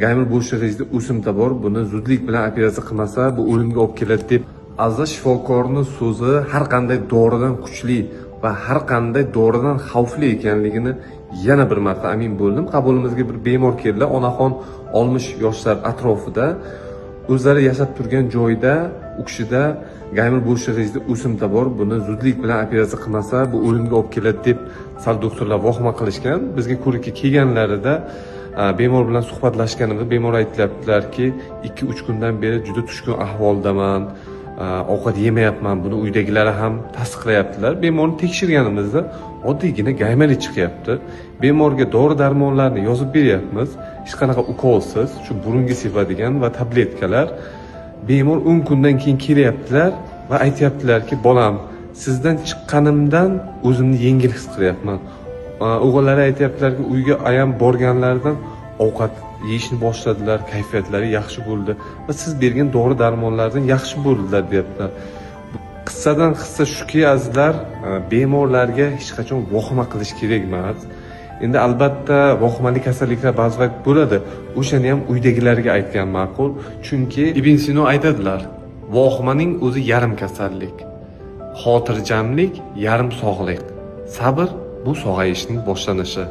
Gaymal bo'shlig'ingizda o'simta bor, buni zudlik bilan operatsiya qilmasa, bu o'limga olib keladi deb. Azizlar, shifokorni so'zi har qanday doridan kuchli va har qanday doridan xavfli ekanligini yana bir marta amin bo'ldim. Qabulimizga bir bemor keldi, onaxon, 60 yoshlar atrofida. O'zlari yashab turgan joyda u kishida gaymal bo'shlig'ingizda o'simta bor, buni zudlik bilan operatsiya qilmasa, bu o'limga olib keladi deb sal doktorlar vahima qilishgan. Bizga ko'rikka kelganlarida bemor bilan suhbatlashganimda bemor aytyaptilarki, 2-3 kundan beri juda tushkun ahvoldaman, ovqat yemayapman. Buni uydagilari ham tasdiqlayaptilar. Bemorni tekshirganimizda oddiygina gaymali chiqyapti. Bemorga dori darmonlarni yozib beryapmiz, hech qanaqa ukolsiz, shu burunga sepadigan va tabletkalar. Bemor 10 kundan keyin kelyaptilar va aytyaptilarki, bolam, sizdan chiqqanimdan o'zimni yengil his qilyapman. O'g'illari aytyaptilarki, uyga ayam borganlaridan ovqat yeyishni boshladilar, kayfiyatlari yaxshi bo'ldi va siz bergan dori darmonlardan yaxshi bo'ldilar, deyaptilar. Qissadan hissa shuki, azizlar, bemorlarga hech qachon vahima qilish kerak emas. Endi albatta vahimali kasalliklar ba'zi vaqt bo'ladi, o'shani ham uydagilarga aytgan ma'qul, chunki Ibn Sino aytadilar: "Vahimaning o'zi yarim kasallik, xotirjamlik yarim sog'lik, sabr bu sog'ayishning boshlanishi."